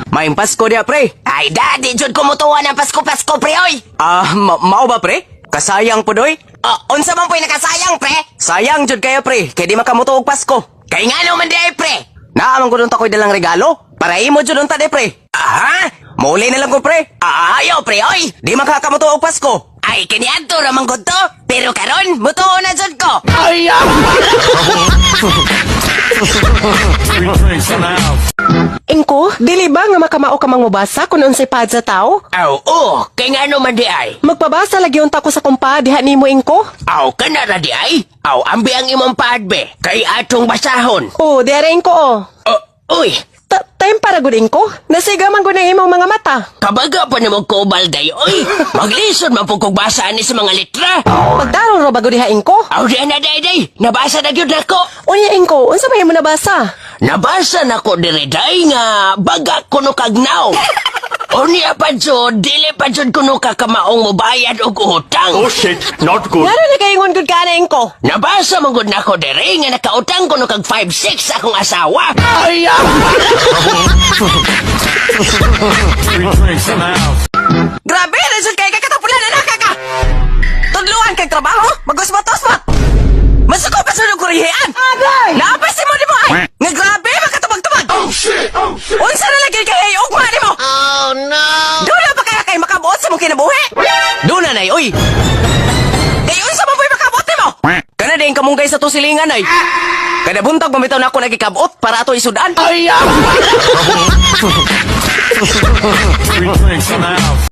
Maayong Pasko diha, pre. Ay, daddy, jud ko mutuwa ng Pasko-Pasko, pre, oy! Ah, mao ba, pre? Kasayang po doy. Oh, unsa man po'y nakasayang, pre? Sayang jud kayo, pre. Kay di makamutuo og Pasko. Kay ngano man di ay, pre? Naa man gud unta ko'y dalang regalo. Para imo jud unta di, pre. Aha! Mauli na lang ko, pre. Ah, ayaw, pre, oy! Di makakamutuo og Pasko. Ay, kaniadto ra man gud to. Pero karon, mutuo na jud ko. Three drinks in the house. Ingko, dili ba nga makamao ka mang mobasa kung unsay pad sa tao? Aw, oh, kay ngano man di ay? Magpabasa lagi unta ko sa kumpa diha nimo, Ingko. Aw, kana ra di ay? Aw, ambi ang imong paad, be. Kay atong basahon. Oh, diara, Ingko, oh. Oh, uy, Time para gud, Ingko. Nasiga man gud ang imong mga mata. Kabaga pa nimo kubal day, oy. Maglisod man pud kog basa ani sa mga litra. Pagdarong ra ba gud diha, Ingko? Aw, di na day day. Nabasa na gyud nako. Unya, Ingko, unsa may imo nabasa? Nabasa nako diri day nga baga kuno kagnaw. Unya pa jud, dili pa jud kuno ka kamaong mobayad og utang. Oh shit, not good. Ngano nakaingon gud ka na, Ingko? Nabasa man gud nako diri nga nakautang kuno kag 5-6 akong asawa. Three drinks in the house. Grabe, result kay kakatapulan na ka. Tudluan kay trabaho, magusmat-usmat. Masuko pa sa kurihian. Agay! Naapay si mo nimo ay. Nga grabe makatubag-tubag. Oh shit, oh shit. Unsa na lagi kay hey, ugma nimo? Oh no. Duna pa kaya kay makabuot sa mong kinabuhi? Duna nay, oy. Kay unsa man po'y makabuot nimo? Kana din kamunggay sa to silingan ay. Kada buntag bamitaw na ako nagikabot para ato isudan. Three drinks in the house.